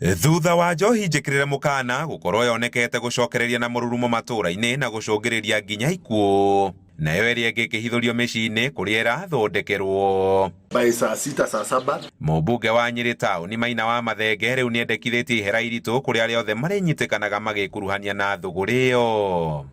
Thutha wa njohi njĩkĩrĩre mũkana gũkorwo yonekete gũcokereria na mũrurumo matũũra-inĩ na gũcũngĩrĩria nginya ikuũ, nayo ĩrĩa ĩngĩ ĩkĩhithũrio mĩciĩ-inĩ kũrĩa ĩrathondekerwo. By saa sita, saa saba. Mũmbunge wa Nyĩrĩ taũni Maina wa Mathenge rĩu nĩendekithĩtie ihera iritũ kũrĩ arĩa othe marĩnyitĩkanaga magĩkuruhania na thũgũrĩ ĩyo.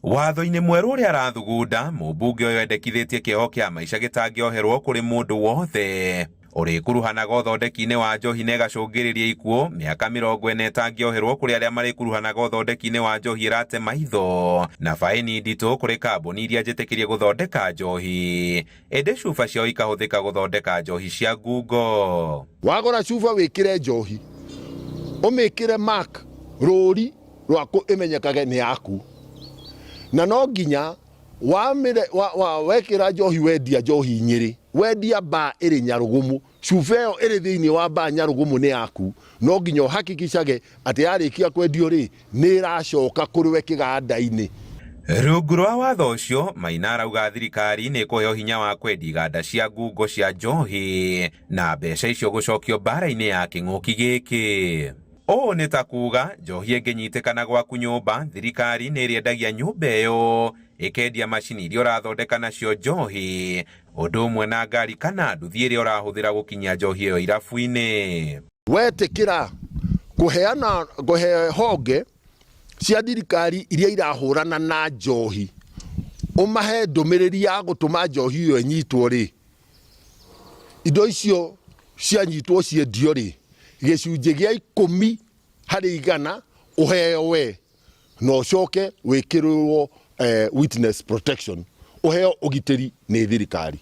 Watho-inĩ mwerũ ũrĩa arathugunda, mũmbunge ũyũ endekithĩtie kĩoho kĩa maica gĩtangĩoherwo kũrĩ mũndũ wothe ũrĩkuruhanaga ũthondeki-inĩ wa njohi na ĩgacũngĩrĩria ikuũ, mĩaka 40 ĩtangĩoherwo kũrĩ arĩa marĩkuruhanaga ũthondeki-inĩ wa njohi ĩrate maitho, na baĩni nditũ kũrĩ kambuni iria njĩtĩkĩrie gũthondeka njohi, ĩndĩ cuba ciao ikahũthĩka gũthondeka njohi cia ngungo. Wagũra cuba wĩkĩre njohi, ũmĩkĩre mark, rũri rwaku ĩmenyekage nĩ yaku, na no nginya wekĩra njohi wendia njohi Nyĩrĩ, wendia mbaa ĩrĩ nyarũgũmũ, cuba ĩyo ĩrĩ thĩinĩ wa mbaa nyarũgũmũ nĩ yaku. No nginya ũhakikicage atĩ yarĩkia kwendio rĩ, nĩ ĩracoka kũrĩ we kĩganda-inĩ. Rungu rwa watho ũcio, Maina arauga thirikari nĩ ĩkũheo hinya wa kwendia iganda cia ngungo cia njohi na mbeca icio gũcokio mbara-inĩ ya kĩng'ũki gĩkĩ. Ũũ nĩ ta kuuga njohi ĩngĩnyitĩkana gwaku nyũmba, thirikari nĩ ĩrĩendagia nyũmba ĩyo, ĩkendia macini iria ũrathondeka nacio njohi, ũndũ ũmwe na ngari kana nduthi ĩrĩa ũrahũthĩra gũkinyia njohi ĩyo irabu-inĩ. Wetĩkĩra kũheana kũhe honge cia thirikari iria irahũrana na njohi, ũmahe ndũmĩrĩri ya gũtũma njohi ĩyo ĩnyitwo rĩ, indo icio cianyitwo ciendio rĩ, gĩcunjĩ gĩa 10% ũheo we, na ũcoke wĩkĩrĩrwo witness protection, ũheo ũgitĩri nĩ thirikari.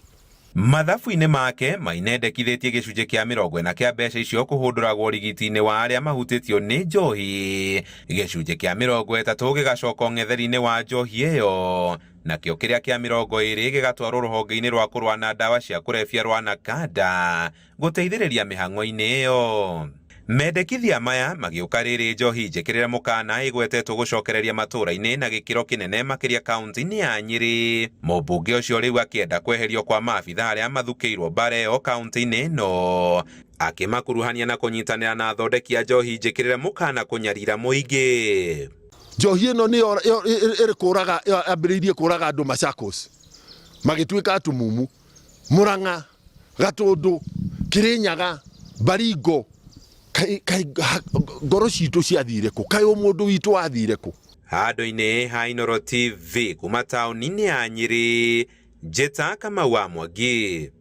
Mathabu-inĩ make, Maina endekithĩtie gĩcunjĩ kĩa 40 kĩa mbeca icio kũhũndũragwo ũrigiti-inĩ wa arĩa mahutĩtio nĩ njohi, gĩcunjĩ kĩa 30 gĩgacoka ũng'etheri-inĩ wa njohi ĩyo, nakĩo kĩrĩa kĩa 20 gĩgatwarwo rũhonge-inĩ rwa kũrũa na ndawa cia kũrebia rwa Nakada gũteithĩrĩria mĩhang'o-inĩ ĩyo. Mendekithia maya magĩũka rĩrĩ njohi njĩkĩrĩre mũkana ĩgwetetwo gũcokereria matũũra-inĩ na gĩkĩro kĩnene makĩria kaunti-inĩ ya Nyĩrĩ. Mũmbunge ũcio rĩu akĩenda kweherio kwa maabitha arĩa mathukĩirwo mbara ĩyo kaunti-inĩ ĩno, akĩmakuruhania na kũnyitanĩra na athondeki a njohi njĩkĩrĩre mũkana kũnyarira mũingĩ. Njohi ĩno nĩyo ĩrĩ kũraga, yambĩrĩirie kũraga andũ Machakos magĩtuĩka atumumu, Murang'a, Gatũndũ, Kirinyaga, Baringo, kaĩ kaĩ ngoro citũ ciathire kũ? Kaĩ ũmũndũ witũ wathire kũ? Handũ-inĩ ha Inooro TV kuma taũni-inĩ ya Nyĩrĩ, Njĩta Kamau wa Mwangi.